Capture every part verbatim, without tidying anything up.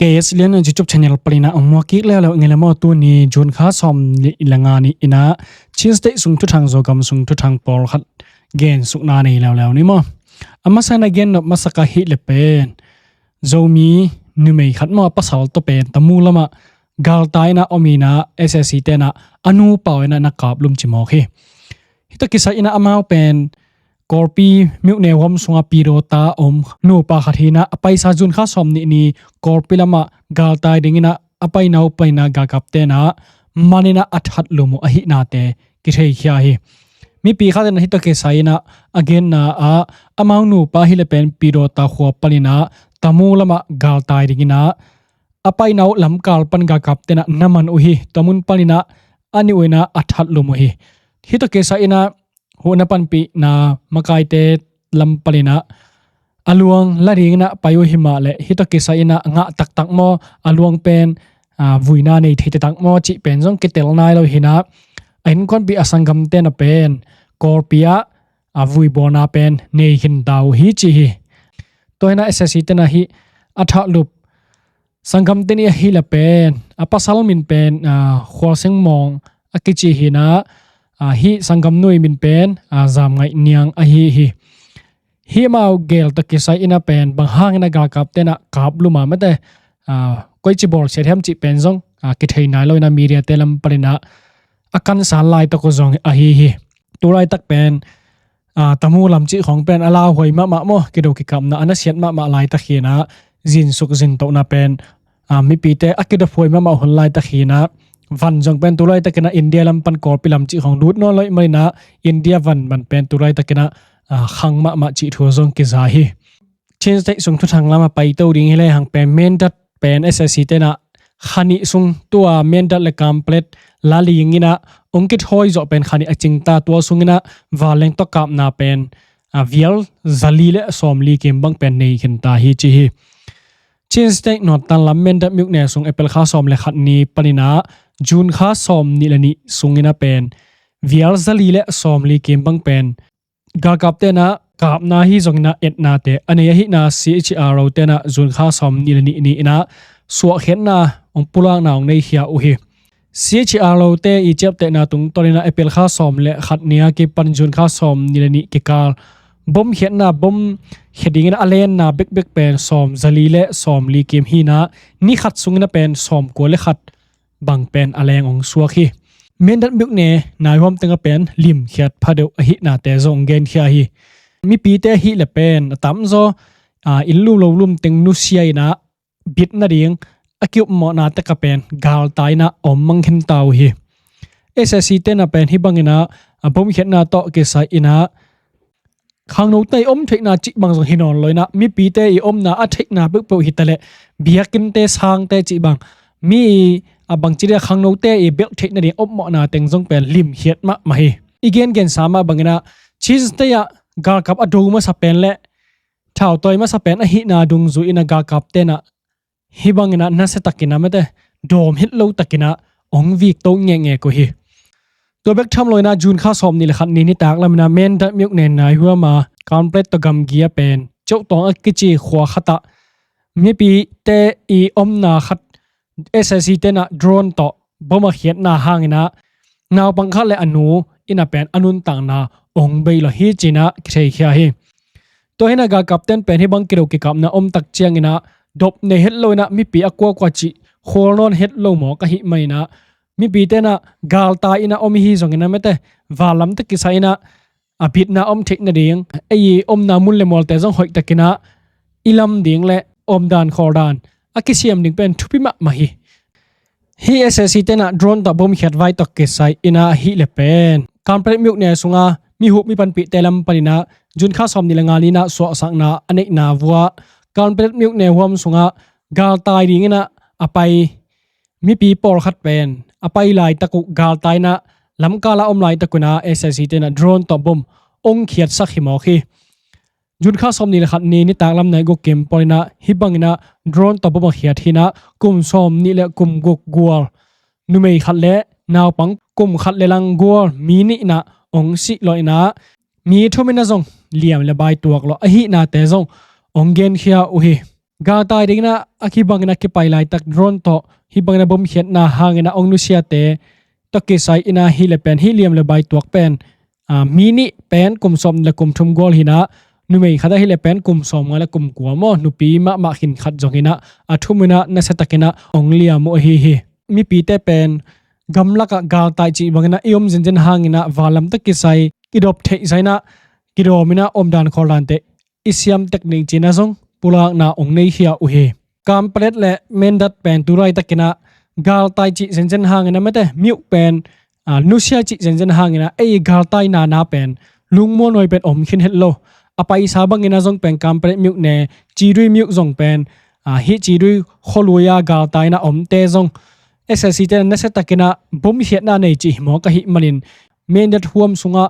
K S Lian YouTube channel panin ah hong muak kik leuleu ing ei maw. Tuni June kha sawm nih le nga ni-in ah Chin State sung thuthang, Zogam sung thuthang pawlkhat gensukna nei leuleu ni maw. A masa-in ah gen nop masak ahih leh pen Zomi numei khat maw, a pasal tawh pen Tamu lamah galtai-in ah om-in ah S A C te'n ah a nupa-in ah na kaplum ci mawk hi. Hih tawh kisai-in ah amau pen Kawlpi Myone huam sungah Pidawta om nupa khat hi-in ah, a paisa June kha sawm nih ni Kawlpi lamah galtai dingin ah a paina uh panin ah galkapte'n ah man-in ah a thatlum uh ahihnate kitheikhia hi. Mipi khat in ah hih tawh kisai-in ah a genna ah, amau nupa hi leh pen Pidawta khua panin ah Tamu lamah galtai dingin ah a paina uh lamkal pan galkapte'n ah na man uh hi. Tua mun panin ah a nih uh in ah a thatlum uh hi. Hih tawh kisai-in ah huhna panpihna makaite lam panin ah a luang la dingin ah pai uh hi mah leh, hih tawh kisai-in ah ngah taktak maw, a luang pen, aa, vuina nei thei taktak maw cih pen zong kitel nai lo hi-in ah, a innkuanpih a sanggamte'n ah pen Kawlpi ah, aa, vuibawlna pen nei khinta uh hi ci hi. Tua hi-in ah S A C te'n ah hih a thatlum sanggamte nih ahih leh pen, a pasal min pen, aa, Khualseng Mawng a kici hi-in ah, aa, hih sanggamnu ii min pen, aa, Zam Ngaih Niang ahi hi. Hih amau gel tawh kisai-in ah pen bang hangin ah galkapte'n ah kaplum a mate, aa, koici bawlsiat hiam cih pen zong, aa, kithei nai lo-in ah mediate lam panin ah a kansan laitak uh zong ahi hi. Tu laitak pen, aa, Tamu lam cih khawng pen a lauhuai mahmah maw, kido kikapna a nasiat mahmah laitak hi-in ah, zinsuk zintohna pen, aa, mipite a kidophuai mahmah hun laitak hi-in ah, van zong pen tu laitakin ah India lam pan Kawlpi lam cih khawng lut nawn lo ahih manin ah, India van man pen tu laitakin ah, aa, khang mahmah cih thu zong kiza hi. Chin State sung thuthang lamah paito ding hi lehang pen Mindat pen S A C te'n ah kha nih sung, tua Mindat le Kanpetlet la dingin ah hong kithawi zawh pen kha nih a cingta, tua sungin ah vanleng tawh kapna pen, aa, vial zali le sawmli kim bang pen nei khinta hi ci hi. Chin State nuamtan lam Mindat Myone sung April kha sawm le khat ni panin ah June kha sawm nih le nih sungin ah pen vial zali le sawmli kim bang pen galkapte'n ah kapna hi zongin ah etnate a nei ahihna C H R O te'n ah June kha sawm nih le nih ni-in ah suahkhiatna hong pulakna hong neikhia uh hi. C H R O te ii ciaptehna tungtawnin ah April kha sawm le khat ni a kipan June kha sawm nih le nih kikal bom khiatna, bom khia dingin ah a lenna bekbek pen sawm zali le sawmli kim hi-in ah, ni khat sungin ah pen sawmkua le khat bang pen a leng hong suak hi. Mindat Myone naihuam teng ah pen limkhiat phadeuh ahihnate zong hong genkhia hi. Mipite ahih leh pen a tamzaw, aa, inn lum lo lum teng nusia-in ah bit nading a ki-upmawhna tek ah pen galtai-in ah om mang khinta uh hi. S A C te'n ah pen hih bangin ah, aa, bom khiatna tawh kisai-in ah khangnote ii om theihna cih bang zong hi nawn lo-in ah, mipite ii omna a theihna peuhpeuh hi ta leh, biakinnte, sangte cih bang, mi ii, a, bangci dia khangnote ii belh theih nading upmawhna teng zong pen limkhiat mahmah hi. I gengensa mah bangin ah Chin State ah galkap a do masa pen le thautawi masa pen ahihna dungzui-in ah galkapte'n ah hih bangin ah nasiatakin ah mate, dawm het lo takin ah hong vikto ngekngek uh hi. Tua bek tham lo-in ah June kha sawm nih le khat ni nitak lamin ah Mindat Myone naihuam a Kanpetlet tawh gamgi ah pen Ceuhtawng a kici khua khat ah mipite ii omna khat S A C te'n ah drone tawh bom a khiatna hangin ah naupang khat le a nu in ah pen a nuntakna hong bei lawh hi ci-in ah kitheikhia hi. Tua hi-in ah galkapte'n pen hih bang kido kikapna om tak ciangin ah dop nei het lo-in ah mipi a kuakua cih khawl nawn het lo mawk ahih manin ah, mipite'n ah galtai-in ah om i hi zongin ah mate, vanlam tawh kisai-in ah a bitna om theih nading, ei ii omna mun le mualte zong hoih takin ah i lam ding le omdan khawldan a kisiam ding pen thupi mahmah hi. Hih S A C te'n ah drone tawh bom khiat vai tawh kisai-in ah ahih leh pen Kanpetlet Myone sungah mi huh mi panpihte lam panin ah June kha sawm nih le nga ni-in ah suahsakna a neihna vuah Kanpetlet Myone huam sungah galtai dingin ah a pai mipi pawlkhat pen a pai laitak uh, galtai-in ah lamkal ah om laitak un ah S A C te'n ah drone tawh bom hong khiatsak hi mawk hi. June kha sawm nih le khat ni nitak lam nai guk kim pawl-in ah hih bangin ah drone tawh bom a khiat hi-in ah kum sawm nih le kum guk gual numei khat le naupang kum khat le lang gual mi nih-in ah hong sih lawh-in ah mi thum-in ah zong liam le bai tuak lawh ahihnate zong hong genkhia uh hi. Galtai dingin ah a kibangin a kipai laitak drone tawh hih bangin a bomkhiatna hangin a ong nusiate tawh kisai in a hih le pen hih liam le bai tuak pen, a, mi nih pen kum sawm le kum thum gual hi in a, numei khat a hih le pen kum sawm nga le kum kua maw, nupi mahmah khin khat zong hi in a, a thum in a nasiatakin a ong liam uh ahi hi. Mipite pen gamlakah galtai cih bangin a i om zenzen hangin a vanlam tawh kisai i dop theih zah in a kidawm in a omdan khawldante i siam tek ning ci-in a zong pulakna ong nei khia uh hi. Kanpetlet le Mindat pen tu laitakin a galtai cih zenzen hangin a mate, myukh pen, a, nusia cih zenzen hangin a ei galtai nana pen lungmuanhuai pen om khin het lo. A paisa bangin a zong pen Kanpetlet myukh ne, Chidui myukh zong pen, a, hih Chidui khualui a galtai in a omte zong S S C te in a nasiatakin a bomkhiatna nei cih hi mawk ahih manin Mindat huam sungah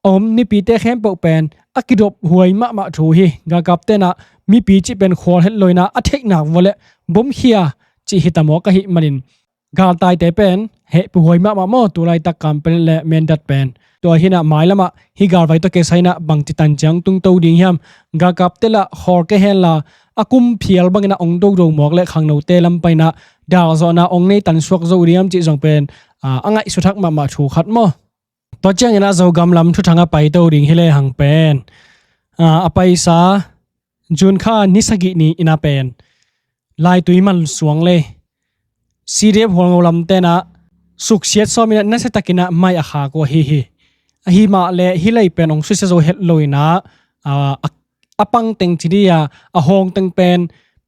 a om mipite khempeuh pen a kidop huai mahmah thu hi. Galkapte in a mipi cih pen khual het lo in a a theihna vua le bomkhia cih hi ta mawk ahih manin galtaite pen hehpih huai mahmah maw, tu laitak Kanpetlet le Mindat pen. Tua hi in a mailamah hih galvai tawh kisai in a bangci tanciang tungto ding hiam, galkapte lah khawl kei hen la a kum phial bangin a ong dodo mawk le khangnote lam pan in a dalzawhna ong nei tansuak zo ding hiam cih zong pen, a, a ngaihsut thak mahmah thu khat maw. Tua ciangin a Zogam lam thuthang a paito ding hi lehang pen, a, a paisa June kha ni sagih ni in a pen laitui man suang le C D F Hualngo lamte in a suksiat sawm in a nasiatakin a mai a khak uh ahi hi. Ahi mah le hih lei pen ong susia zo het lo in a, a, a, a pang teng ci dih a, a hawng teng pen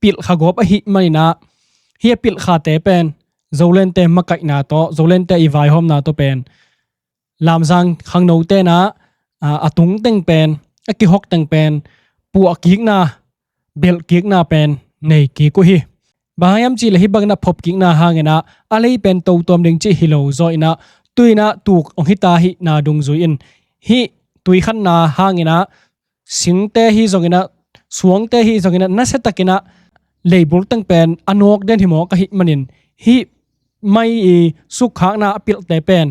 pilhkha gawp ahih manin a, hih a pilhkhate pen Zolente makaihna tawh, Zolente i vaihawmna tawh pen Lamzang khangnote in a, a, a tung teng pen, a kihok teng pen puahkikna, belhkikna pen nei kik uh hi. Bang hang hiam cih leh hih bangin a phopkikna hangin a a lei pen totuam ding cih hi lo zaw in a, tu in a tuk ong hita hihna dungzui in hih tuikhanna hangin a singte hi zongin a, suangte hi zongin a, nasiatakin a leibul teng pen a nawk den hi mawk ahih manin hih mai i sukkhakna a pilhte pen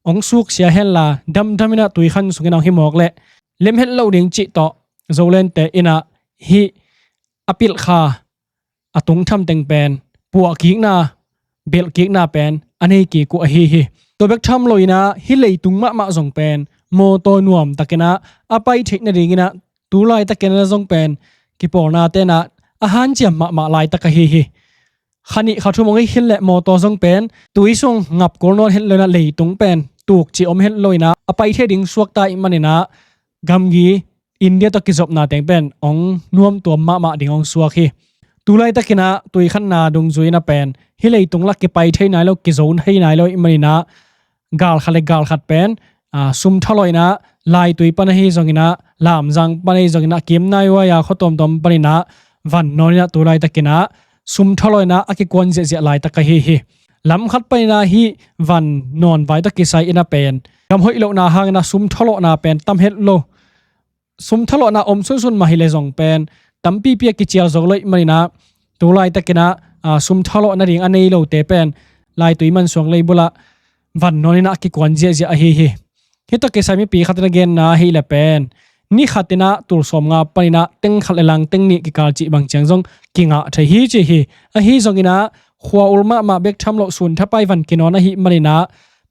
ong suksia hen la damdam in a tuikhan sungin a ong hi mawk leh lem het lo ding cih tawh Zolente in a hih a pilhkha a tungtham teng pen puahkikna, belhkikna pen a nei kik uh ahi hi. Tua bek tham lo in a hih leitung mahmah zong pen mawtaw nuamtakin a a pai theih nadingin a tu laitakin a zong pen kipawlnate in a a hanciam mahmah laitak ahi hi. Kha nih kha thum ong hi khin leh mawtaw zong pen tui sung ngap kul nawn het lo in a leitung pen tuk cih om het lo in a a pai thei ding suak ta ahih manin a gamgi India tawh kizopna teng pen ong nuamtuam mahmah ding ong suak hi. Tu laitakin a tuikhanna dungzui in a pen hih leitung lah kipai thei nai lo, kizo thei nai lo ahih manin a galkhat le galkhat pen, a, sum thalawh in a laitui pan ahi zongin a, Lamzang pan ahi zongin a, Kimnaiwai a khua tuamtuam panin a van nawn in a tu laitakin a sum thalawh in a a kikuan ziahziah laitak ahi hi. Lam khat panin a hih van nawn vai tawh kisai in a pen gam hoih lohna hangin a sum thalawhna pen tam het lo. Sum thalawhna om sunsun mah hi leh zong pen tampipi a kicial zo lo ahih manin a tu laitakin a, a, sum thalawh nading a nei lote pen laitui mansuang leibul ah van nawn in a kikuan ziahziah ahi hi. Hih tawh kisai mipi khat in a genna ahih leh pen ni khat in a tul sawm nga panin a teng khat le lang teng nih kikal cih bang ciang zong kingah thei hi ci hi. Ahi zongin a khua ul mahmah bek tham loh sun thapai van kinawn ahih manin a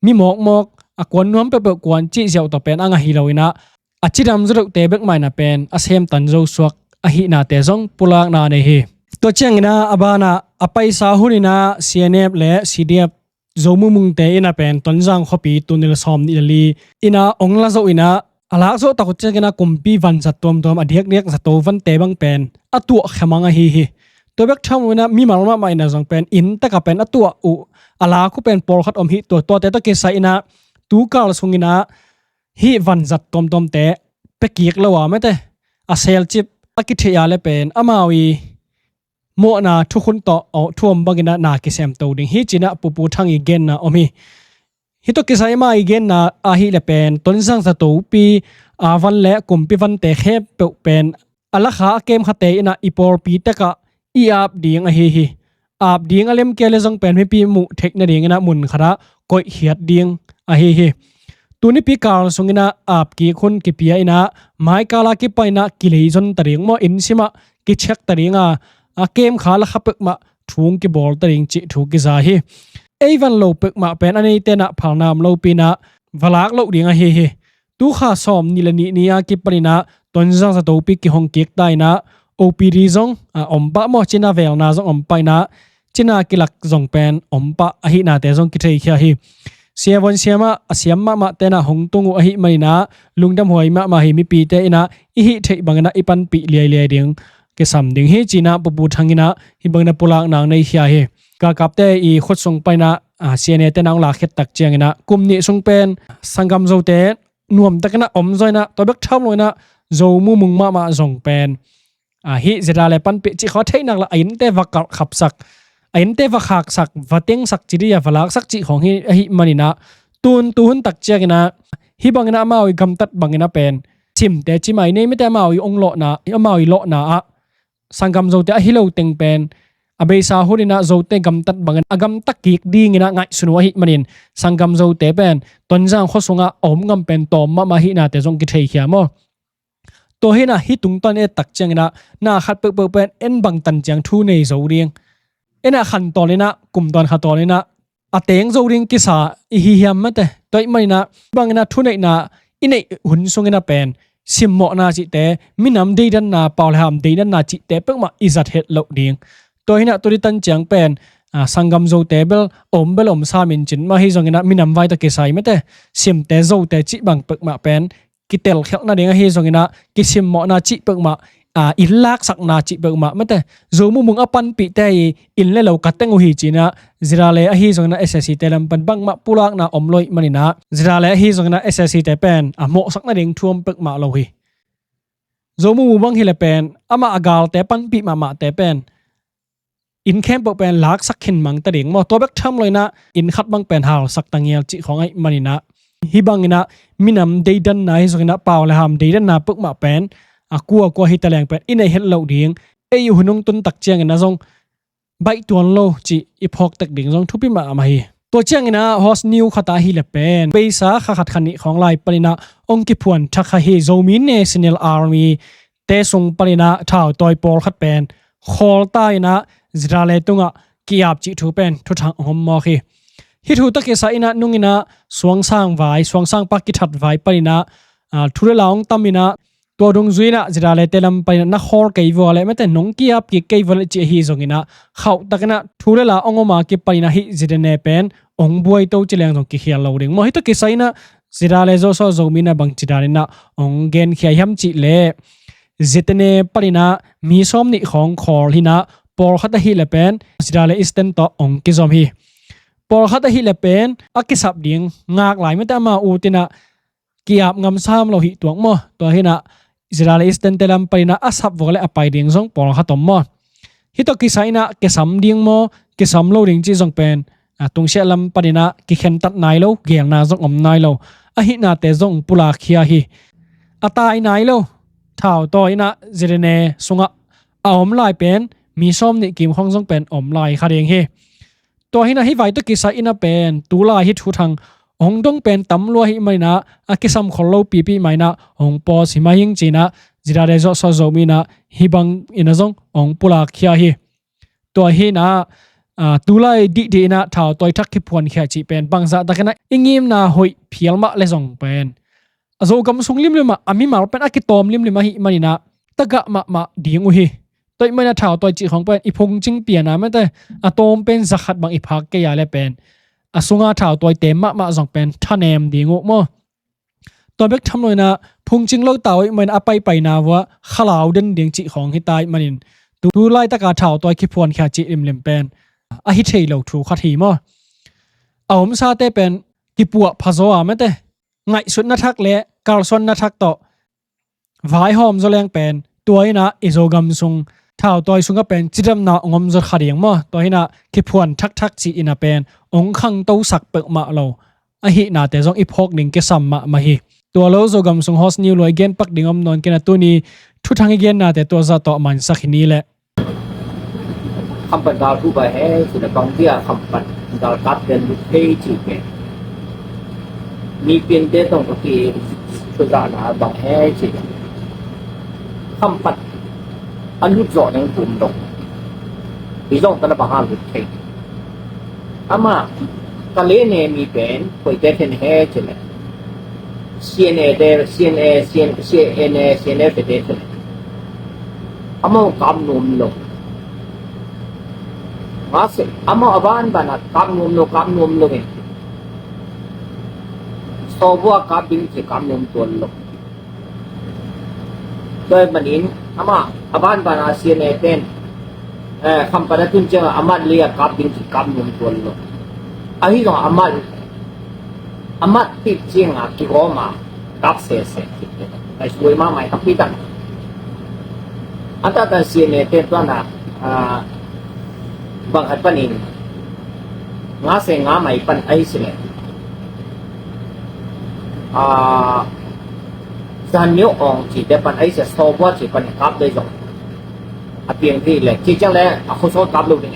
mi mawkmawk a kuan nuam peuhpeuh kuan cih ziau tawh pen a ngah hi lo in a a cidam zaw deuhte bek mah in a pen a semtan zo suak ahihnate zong pulakna nei hi. Tua ciangin a a banah a paisa hun in a C N F le C D F Zo Mumungte in a pen Tonzang khuapi tunil sawm nih le li in a ong la zo in a a lak zawh tak uh ciangin a kumpi van zat tuamtuam a diakdiak zato vante bang pen a tuah khemang ahi hi. Tua bek tham uh in a mimal mahmah in a zong pen inn tak ah pen a tuah uh a lak uh pen pawlkhat om hi. Tua tuate tawh kisai in a tu kal sungin a hih van zat tuamtuamte pia kik lo a mate a selcip a kitheih a le pen amau i mawhna thukhun tawh, aw, thuam bangin a na kisemto ding hi ci-in a Pu Pu Thang i genna om hi. Hih tawh kisai mah i genna ahih leh pen Tonzang zatopi a van le kumpi vante khempeuh pen a lakha a kemkhate in a i pawlpi tak ah i ap ding ahi hi. Ap ding a lemkia le zong pen mipi muh theih nadingin a mun khat ah koihkhiat ding ahi hi. Tunipi kal sungin a ap kik hun kipia in a maikal a kipan in a kileizon ta ding maw, inn sim ah kicheck ta ding a, a kem kha la kha peuhmah thu hong kibawl ta ding cih thu kiza hi. Ei van lo peuhmah pen a neite in ah phalna om lopi in ah va lak loh ding ahi hi. Tu kha sawm nih le nih ni a kipan in ah Tonzang zatopi kihong kik ta in ah O P D zong a om pah maw, cina velna zong om pah in ah cina kilak zong pen om pah ahihnate zong kitheikhia hi. Siavon siamah a siam mahmahte in ah hong tung uh ahih manin ah lungdamhuai mahmah hi. Mipite in ah i hih theih bangin ah i panpih liailiai ding kisam ding hi ci-in ah Pu Pu Thang in ah hih bangin ah pulakna hong neikhia hi. Galkapte i khut sung panin ah, a, C N A te in ah hong lakkhiat tak ciangin ah kum nih sung pen sanggam Zote nuamtakin ah omzaw in ah tua bek tham loin ah Zo mumung mahmah zong pen, a, hih ZRA le panpih cih khawng a theih nak leh a innte va kalhkhapsak, a innte va khaksak, va tengsak ci dih a, va laksak cih khawng hi ahih manin ah tun tuhun tak ciangin ah hih bangin ah amau i gamtat bangin ah pen simte cimai nei mite amau i ong lawhna, amau i lawhna ah sanggam Zote a hi lo teng pen a beisa hun in ah Zote gamtat bangin a gamta kik dingin ah ngaihsun uh ahih manin sanggam Zote pen Tonzang khua sungah a om ngam pen tawm mahmah ahihnate zong kitheikhia maw. Tua hi in ah hih tungtawn i et tak ciangin ah na khat peuhpeuh pen en bangtan ciang thu nei zo ding, en ah khantawn in ah kum dawn khantawn in ah a teng zo ding kisa i hi hiam mate. Tua ahih manin ah bangin ah thuneihna i neih hun sungin ah pen simmawhna cihte, minam deidanna, pau le ham deidanna cihte peuhmah i zat het loh ding. Tua hi in ah tua ding tan ciang pen, a, sanggam Zote bel om bel om sam in cin mah hi zongin ah minam vai tawh kisai mate, simte Zote cih bang peuhmah pen kitelkhialhna ding ahi zongin ah kisimmawhna cih peuhmah, a, inn laksakna cih peuhmah mate, Zo mumung a panpihte i inn le lo ka teng uh hi ci-in ah ZRA le ahi zongin ah S A C te lam pan bangmah pulakna om lo ahih manin ah ZRA le ahi zongin ah S A C te pen a mawhsak nading thu om peuhmah lo hi. Zo mumung bang hi leh pen amah a galte panpih mahmahte pen inn khempeuh pen laksak khin mang ta ding maw. Tua bek tham loin ah inn khat bang pen halsak ta ngial cih khawng ahih manin ah hih bangin ah minam deidanna hi zongin ah pau le ham deidanna peuhmah pen a kuakua hi ta leng pen i neih het loh ding, ei i hun hong tun tak ciangin ah zong baih tuan lo cih i phawk tek ding zong thupi mahmah hi. Tua ciangin ah hot news khat ah hi leh pen beisa kha khat kha nih khawng lai panin ah hong kiphuan thak kha hi. Zomi National Army te sung panin ah thautawi pawlkhat pen khawl ta in ah ZRA le tungah ki-ap cih thu pen thuthang hong om mawk hi. Hih thu tawh kisai in ah nung in ah suangsang vai, suangsang pa kithat vai panin ah, a, thu le la hong tam in ah tua dungzui in ah ZRA le te lam panin ah na khawl kei vua leh mate, nong ki-ap kik kei vua leh cih ahi zongin ah khauh takin ah thu le la hong om a kipanin ah hih ZNA pen hong buai to ci leng zong kikhial lo ding maw. Hih tawh kisai in ah ZRA le Zo suah Zomi in ah bangci danin ah hong genkhia hiam cih leh ZNA panin ah mi sawm nih khawng khawl hi in ah pawlkhat ahih leh pen ZRA le Eastern tawh hong kizom hi. Pawlkhat ahih leh pen a kisap ding ngak lai mate, amau ut in ah ki-ap ngam sam lo hi tuak maw. Tua hi in ah ZRA le Eastern te lam panin ah a sap vua leh a pai ding zong pawlkhat om maw. Hih tawh kisai in ah kisam ding maw, kisam lo ding cih zong pen, a, tungsiah lam panin ah kikhentat nai lo, geelna zong om nai lo ahihnate zong pulakkhia hi. A tai nai lo thautawi in ah ZNA sungah a om lai pen mi sawm nih kim khawng zong pen om lai kha ding hi. Tua hi in ah hih vai tawh kisai in ah pen tulai hih thuthang hong dong pen tam lua ahih manin ah a kisam khol lo pipi mah in ah hong pause hi mah ing ci-in ah ZRA le Zo suah Zomi in ah hih bangin ah zong hong pulakkhia hi. Tua hi in ah, a, tulai dihdih in ah thautawi thak kiphuankhia cih pen bangzah takin ah i ngimna hoih phial mah leh zong pen a Zogam sung limlim ah a mimal pen a kitawm limlim ahih manin ah tagah mahmah ding uh hi. Tua ahih manin ah thautawi cih khawng pen i phungcing pian a mate, a tawm pen za khat bang i phak kei a leh pen a sunga thautawite mahmah zong pen thanem ding uh maw. Tua bek tham loin ah phungcing lo ta uh ahih manin a paipaina uah khalau den ding cih khawng hi ta ahih manin tu, tu laitaka thautawi kiphuankhia cih limlim pen a hi thei lo thu khat hi maw. A omsate pen kipuah phazaw a mate, ngaihsutna thak le kalsuanna thak tawh vaihawm zaw leng pen tua in ah i Zogam sung thautawi sungah pen cidamna hong om zaw kha ding maw. Tua hi in ah kiphuan thakthak ci-in ah pen hong khangtosak peuhmah lo ahihnate zong i phawk ding kisam mahmah hi. Tua lo Zogam sung hot news lua i gen pak ding om nawn kei in ah tuni thuthang i gennate tua zah tawh mansak hi ni leh. Khampat gal thu bai he, ci le bang dia Khampat galkapte lut thei ci ke. Mi piante tawh ka ki thuzahna bang he, ci le Khampat a lut zawh ding kum dong. Hi zong tana bang hang lut thei. Amah ka lene mi pen koite thei na he ci le, C N A te, C N A, C N, C N A, C N F te thei na. Amau kap nuam lo. Ngase amau a banbana kap nuam lo, kap nuam lo in. Sawbua kap ding ci kap nuam tuan lo. Tua manin amah a banbana C N A ten, eh, Khampat a tun cianga amat lia kap ding ci kap nuam tuan lo. Ahi zong amat, amat tip cianga kigawma kap sese. Ai suai mahmah i takpi tak. A taktak C N A ten tuana, ah, bang khat panin ngase nga mai pan ahi sile. Ah, Zan Myo Aung cite pan ahi sile, Sawbua ci pan kap dei zong a piang dih le ci ciang le a khuasawl kap lo ding.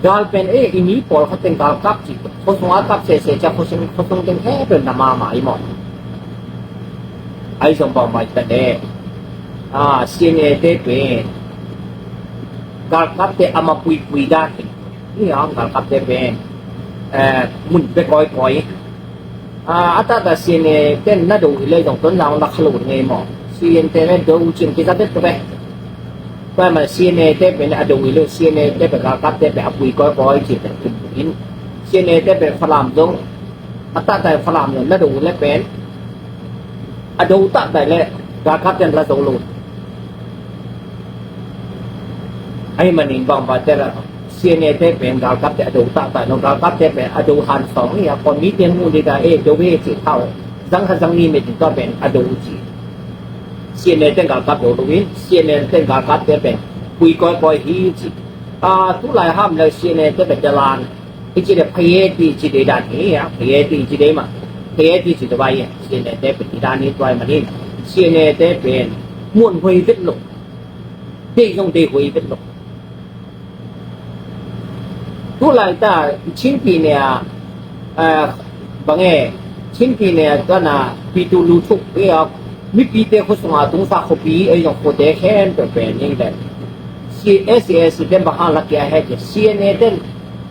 Gal pen e, i mi pawlkhat teng gal kap ci, khuasung a kap sese cia khuasung, khuasung teng he pen na mahmah i mawh. Ahi zong bawng bai ta le, ah, C N A te pen gal kap te a ma puipui dan hi. Ni ang gal kap te pen, eh, mun pe kawikawi. Ah, a taktak C N A ten na do hi le zong Tonzang la kha lo ngei maw? C N A te na do cin kizat det tua pe. Tua ma C N A te pen a do hi lo, C N A te pen galkap te pen a pui kawikawi cin pen kin in. C N A te pen Falam zong, a taktak Falam zong na do hi le pen a do taktak le galkap ten la zo lo. Ahi manin bang ba te la C N A te pen galkap te a do taktak no, galkap te pen a do han sawng hi a, kon mi ten mu dita e do ve ci thau zang kha zang ni me tin tua pen a do ci. C N A te galkap do lo in, C N A te galkap te pen pui kawikawi hi ci. A, tu lai ham le C N A te pen jalan hi ci de phaye ti ci de dan hi a, phaye ti ci de ma, phaye ti ci de bai hi a, C N A te pen hi dan hi tua manin C N A te pen muan huai vet lo. Dei zong dei huai vet lo. Tu lai ta Chin pi ne a, eh, bang e, Chin pi ne a tuana pi tu lu thuk e a, mipi te khuasunga tungsa khuapi e zong khuate khen pe pen ning le. Si, S A S ten bang hang lak kia he ke C N A ten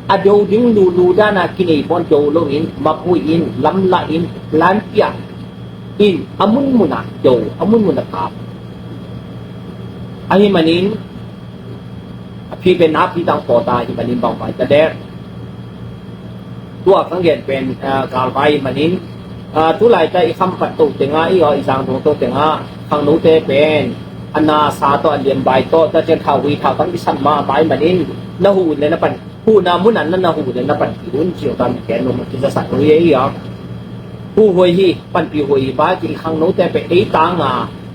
a do ding lulu dana kinei pon do lo in, mapui in, lamla in, lanpia in, a munmuna do, a munmuna kap. Ahi manin, a phi pen na phi tang pawta hi manin bang pai ta dek. Tua khang gen pen, ah, galvai hi manin, ah, tu lai ta i Khampat to tenga, i aw i Zangduang to tenga, khangno te pen a na sa to a liam bai to ta cian thau hui thau tang i san ma bai manin, na hu le na pan, hu na mun an na na hu le na pan ki un ciu ta mi ken no ma ki za sa hu ye i aw. Hu huai hi, panpih huai hi ba ci i khangno te pen ei tanga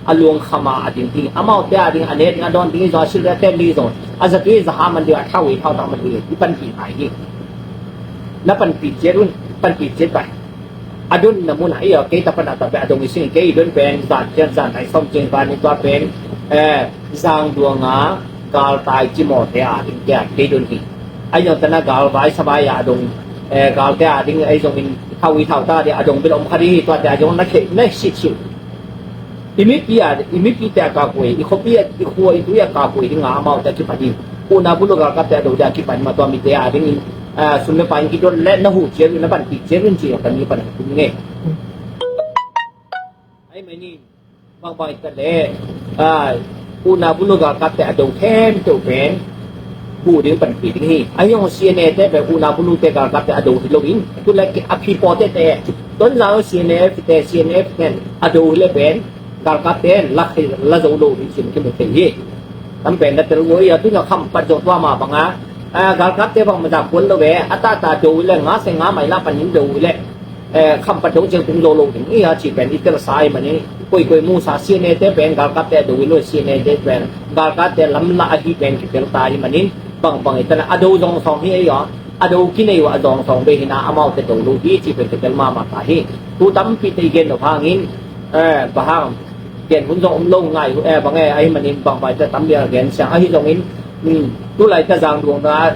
a luang khama a ding hi. Amaute a ding a ne ding a dawn ding hi zong a sil a tem ding hi zong a zatui a zaha man ding a thau hi thau tak man ding hi. I panpih ngai hi. Na panpih ciat un, panpih ciat bai. A don na mun a i aw kei ta pan a ta pen a dong i sing kei i don pen zan cian zan nai som cian van i tua pen, eh, Zangduanga galtai ci mawte a ding kia kei don hi. A i zong tana galvai savai a dong, eh, galte a ding a i zongin thau i thau ta ding a dong bil om kha ding hi tua te a zong na khei na sit sit. I mipi a, i mipi te a kakui, i khuapi a, i khua i tui a kakui ding a amaute a kipan hi. Una bulu galkap te a do te a kipan ma tua mite a dingin, ah, sun le pain kidon le na hu ciat na panpih ciat un ci a kan i pan hi nge. Ai mai ni. Bang bang i ta le, ah, una bulu galkap te a do khempeuh pen hu ding panpih ding hi. A hi zong C N A te pen una bulu te galkap te a do hi lo in. Tu le a phi paw te te Tonzang C N F te C N F ten a do hi le pen galkap ten la, la zo lo ding cin kimu thei hi. Tam pen na tel ua i a tu na Khampat zong tua ma banga, ah, galkap te bang ma za kuan lo ve a ta ta do hi le nga se nga mai la pan in do hi le eh, Khampat dong ciang tung zo lo ding i a ci pen i tel sa i mani. Koikoi mu sa C N A te pen galkap te a do i lo, C N A te pen galkap te lamla ahi pen kitel ta i manin bang bang i tana a do zong sawng hi ei aw. A do kinei uh a zong sawng be hi na amaute do lo hi ci pen kitel mahmah ta hi. Tu tampi te i gen lo hangin, eh, bang hang gen hun zong om lo ngai uh, eh, bang e ahi manin bang bai te tam bia gen siang ahi zongin, hmm, tu lai ta Zangduang na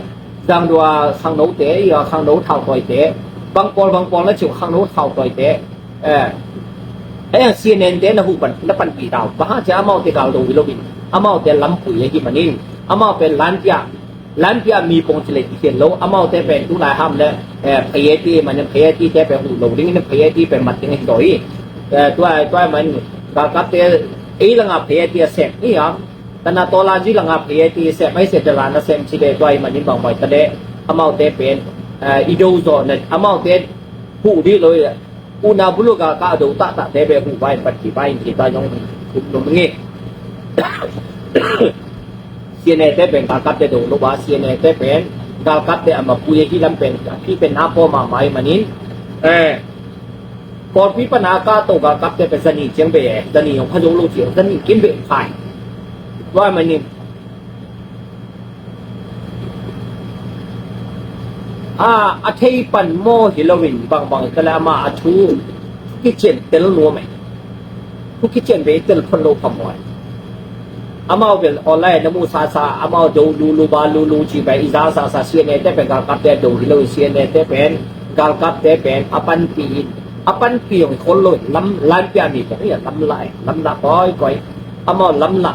Zangduang khangno te, i a khangno thau toi te, bang pawl bang pawl na ciu khangno thau toi te, eh, eh, C N N te na hu pan, na panpih tau. Bang hang cia amaute gal do hi lo in, amaute lampui ahi manin, Amau pen lanpia, lanpia mi pong ci le kikhen lo. Amaute pen tulai ham le, eh, phayeti manin phayeti te pen huh lo ding in phayeti pen mat ding hi zaw hi. Eh, tua, tua man galkapte ei langa phayeti a sem hi a. Tanatawlaji langa phayeti sem ai se dala na sem ci le tua hi manin bangbai ta le amaute pen, eh, i do zaw na amaute huh dih lo hi. Una bulu galkap a do tahtahte be huh vai in pat ki vai in kita zong huh lo ngi. CNA te pen galkapte do lo ba, CNA te pen galkapte a mapui hi lam pen a phi pen na pawh mahmah hi manin, eh, kawlpi pana ka to galkapte pen zani ciang be, zani hong pha zo lo ciang zani kim be khai. Tua manin a, a thei pan maw hi loin bangbang ka le ama a thu kician tel nuam e. Thu kician ve tel phon lo phamawh e. Amau bel online na mu sasa amau do lulu ba lulu ci bai i za sasa CNA te pen galkapte do hi lo CNA te pen galkapte pen a panpi in a panpi hong khol lo lam lanpia mi ko ia lamla e lamla koi koi amau lamla.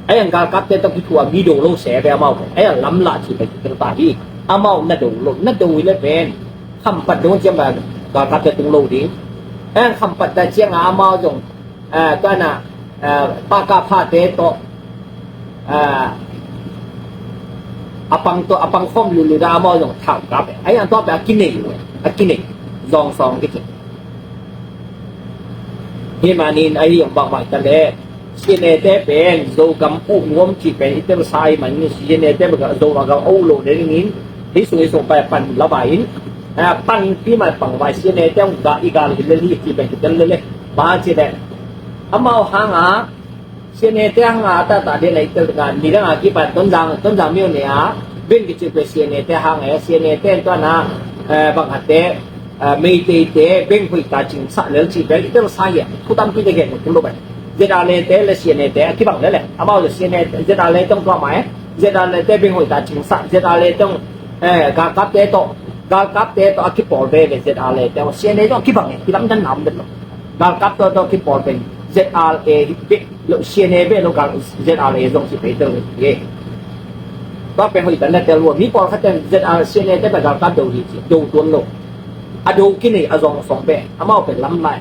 Ai ang galkapte tawh kithua mi do lo se ve amau. Ai ang lamla ci pen kithua hi. Amau na do lo na do hi le pen khampat dong ciang ba galkapte tung lo ding. Ai ang khampat ta ciang a amau zong, eh, tua na, eh, paka phate tawh, eh, a pang tawh a pang khom lulu da amau zong thau kap. Ai ang tua pe a kinei lo a kinei zong song kici. Hi manin ahi hong bangbai ta le CNA te pen Zogam uh nuam ci pen i tel sa hi manin CNA te pen Zogam a gam a uh lo le dingin hi sung hi sung pai pan la bai in, a, pan pi mai pang bai CNA te hong ga i gal hi le li ci pen ki tel le le ba ci le amau hanga CNA te hanga ta ta de na i tel ga ni dang a ki pan Tonzang Tonzang miu ne a ben ki ci pen CNA te hanga CNA te tuana, eh, bang a te Meitei te beng hoih ta cingsah lel cih bel i tel sa hi a thu tampi te gen kum lo bai. ZRA te le CNA te a kibang lel e amau le CNA ZRA te hong tua mai. ZRA te beng hoih ta cingsah ZRA te hong galkap te tawh galkap te tawh a kipawl ve ve ZRA te hong CNA tawh a kibang e kilam dan nam den lo. Galkap tawh tawh kipawl pen ZRA hi bek lo CNA bek lo gal ZRA zong si pei tel hi. Tua pen hoih tan na tel lo mi pawl khat ten ZRA CNA te pen galkap do hi ci do tuan lo. A do kinei a zong song bek amau pen lam lai.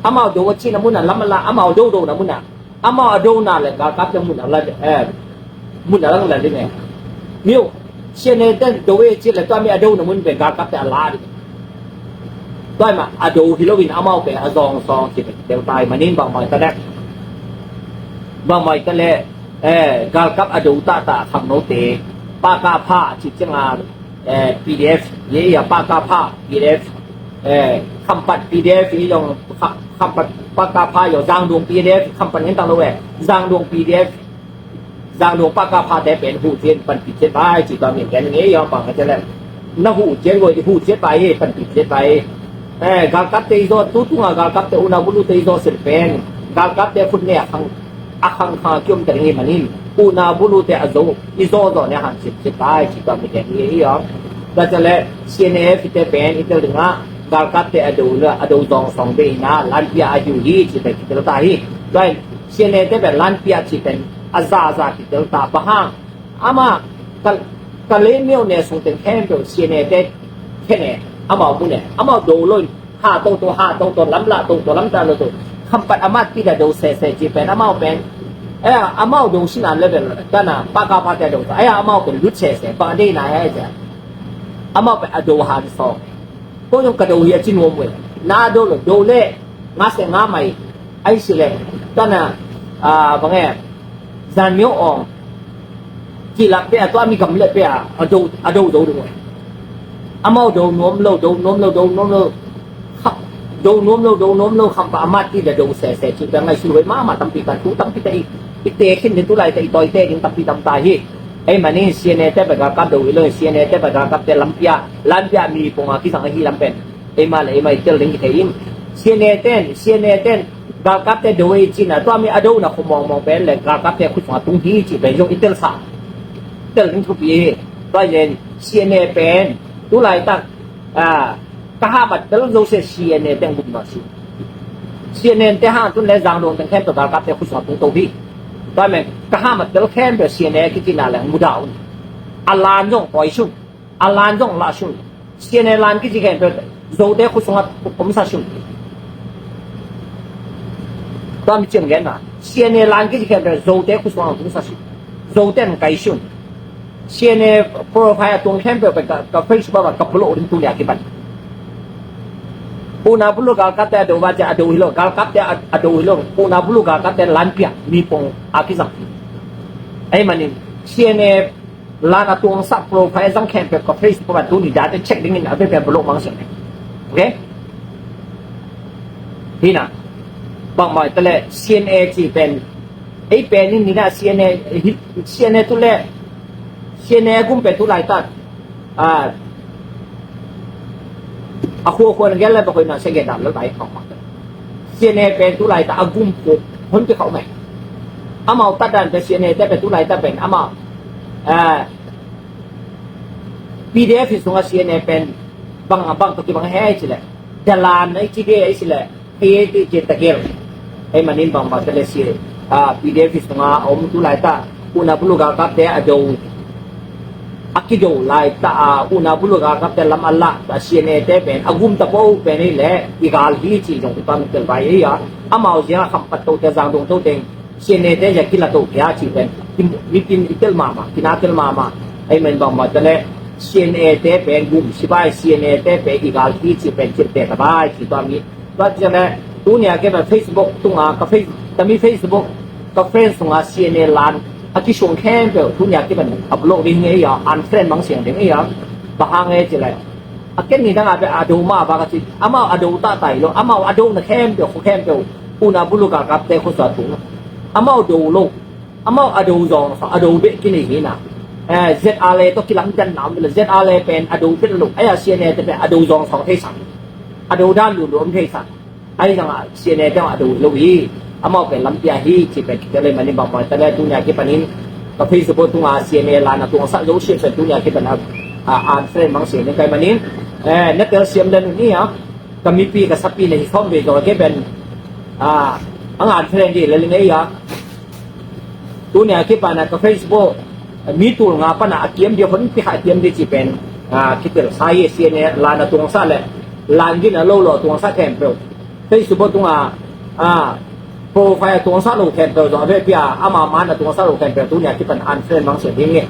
Amau do a cih na mun a lam a la amau do do na mun a amau a do na le galkap te mun a la eh mun a lang la ding e. Miu CNA ten do e cih le tua mi a do na mun pen galkap te a la ding. Tua ma a do hi lo in amau pen a zong song cih pen tel tai manin bang mai ta le bang mai ta le eh galkap a do ta ta khang no te pa ka pha cih ciang a eh, PDF, ye ya pa ka pha PDF, eh, khampat PDF i zong kha- khampat pa ka pha yo zangdung PDF khampat ngen tang lo eh zangdung PDF zangdung pa ka pha te pen hu cien pan pi cien bai ci ba min ken nge yo bang ka cien le na hu cien lo hu cien bai pan pi cien bai eh galkap te i zo tu tunga galkap te una bulu te i zo sen pen galkap te khut ne a khang a khang khang a kiom ta ding hi manin una bulu te a zo i zo zo ne han sit sit tai ci tua mi te hi hi om. Tua ca le CNF te pen i tel dinga galkap te a do le a do zong song be ina lan pia a hiu hi ci te ki tel ta hi. Tua CNF te pen lan pia ci pen a za za ki tel ta ba hang ama ka ka le miau ne sung ten khem pe CNF te khen ne ama mu ne ama do lo ha to to ha to to lam la to to lam ta lo to khampat amat pi da do se se ci pen amau pen eh amau do sinan level ta na pa ka pa te do eh amau pen lut se se pa de na eh ja amau pen a do han so ko yong ka do hi a cin wom we na do lo do le nga se nga mai ai si le ta na a bang eh Zan Myo Aung kilak pia tua mi gam le pia a do a do do do. Amau do nuam lo do nuam lo do nuam lo. Do nuam lo do nuam lo kham pa amat ti da do se se ci pia ngai su hoi ma ma tampi kan tu tampi ta i i te khin ne tu lai ta i toi te ding tampi tam ta hi. Ei mani CNA te ba ga kap do i lo CNA te ba ga kap te lam pia lam pia mi pong a ki sang hi lam pen. Eima le eima i tel ding i thei in. CNA ten, CNA ten, galkap te do i cina, tua mi a do na khu mong mong pen le galkap te khu sunga tung hi ci pen zong i tel sa. Tel ding thupi hi. Tua yen CNA pen, tu lai tak, a, ka ha mat tel zo se CNA ten gum na si. CNA te hang tun le zang dong ten khen to galkap te khu sunga tung to hi. Tua men ka ham a tel khempeuh C N A kici na leng mudah un. A lan zong koi sun. A lan zong lah sun. C N A lan kici khempeuh Zote khut sungah omsa sun. Tua mi ciang gen na. C N A lan kici khempeuh Zote khut sungah omsa sun. Zote an kai sun. C N A profile a tuang khempeuh pen ka, ka Facebook ah ka block ding tu nia kipan. Puna bulu galkapte a do ba cia a do hi lo, galkapte a, a do hi lo. Puna bulu galkapte lan piak mi pong a kizang. Ahih manin C N A lan a tuangsak profile zang khempeuh ka Facebook ah tu ni date check dingin a vei pen block mang siang. Okay? Hi na. Bangmah tale C N A ci pen ei pen in ni na C N A hi, C N A tu le C N A gum pen tu laitak. A, a khua khua na gel le ba khoi na se gen dam le bai khong mak. C N A pen tu laitak a gum khuk hon pi khau mai. Amau tat dan pen C N A te pen tu laitak pen amau, a, P D F hi sungah C N A pen bang bang to kibang he ai ci le. Dalan ai ci de ai ci le. Hei ti cin takil. Ahih manin bangmah tale si, a, P D F hi sungah a om tu laitak. Puna bulu galkapte a do. A kido laitak a, puna bulu galkapte lam a lah. A C N A te pen a gum tapo pen hi le i gal hi ci zong i pam tel bai hi a. Amau zia khampat to te zang dong to teng. C N A te zia kila to kia ci pen. Mitin i tel mama, kina tel mama. Ahih manin bangmah tale C N A te pen gum sibai C N A te pen i gal hi ci pen cil te tabai ci tua mi. Tua ciang le, tunia ke ban Facebook tunga, ka Face-, ka mi Facebook, ka friend sunga C N A lan, a kisuang khempeuh, tunia ke ban a block ding ngei a, unfriend mang siang ding ngei a, bang hang e ci le. A ken ni dang a be a do ma ba ka ci, amau a do ta tai lo, amau a do na khempeuh, khu khempeuh, puna bulu galkapte khu sa tung. Amau do lo, amau a do zong sa, a do be ki nei hi na. Eh, Z R A to kilang dan nam le, Z R A pen a do be lo, ai a C N A te pen a do zong song thei sang. A do dan lu lu om thei sang. Ai zang a C N A te a do lo hi. Amau pen lampi a hi ci pen kite le manin bangmah tale tunia kipanin. Ka Facebook tunga C N A lan a tuangsak zo si pen tunia kipan a, a, unfriend mang siang ding kai manin. Eh, na tel siam dan ni a. Ka mipi ka sapi na hi khawm ve zong a ke pen, a, ang unfriend ding le ling ei a. Tunia kipana ka Facebook, mi tul nga pana a kiam dia hon pi kha kiam dia ci pen, a, kitel sa ye C N A lan a tuangsak le, lan gin a lo lo tuangsak khempeuh. Facebook tunga, a, profile a tuangsak lo khempeuh zong a ve pia, ama man a tuangsak lo khempeuh tunia kipan unfriend mang siang ding nge.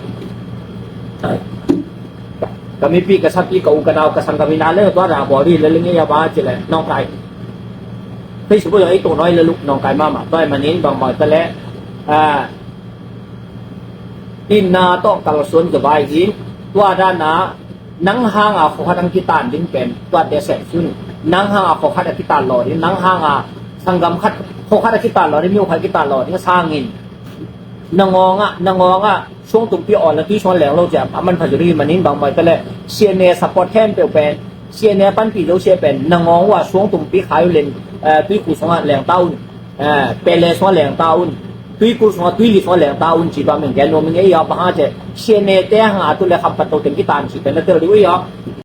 Ka mipi ka sapi ka u ka nau ka sang ka mi na le tua da bawl hi le le nge ya ba ci le nong kai. Facebook zong ei tung noi le luk nong kai mama tua manin bangmah tale, a, inn na tawh kalsuan zabai in tua dana nang hanga khokhat ang kitan ding pen tua te sem sun. Nang hanga khokhat a kitan lo ding, nang hanga sanggam khat khokhat a kitan lo ding, mi khat kitan lo ding sangin. Nangawngah, nangawngah suang tumpi awl na tui suang leng lo cia a man pha zuri manin bangmah tale C N A support khempeuh pen, C N A panpi zo sia pen nangawng uh a suang tumpi khai uh len, eh, tuikul sungah leng ta un, eh, pele sungah leng ta un, tuikul sungah tuili sungah leng ta un ci ba meng gen nuam ing ei a bang a ce C N A te hanga tu le khampat to teng kitan ci pen na tel dih uh ei a.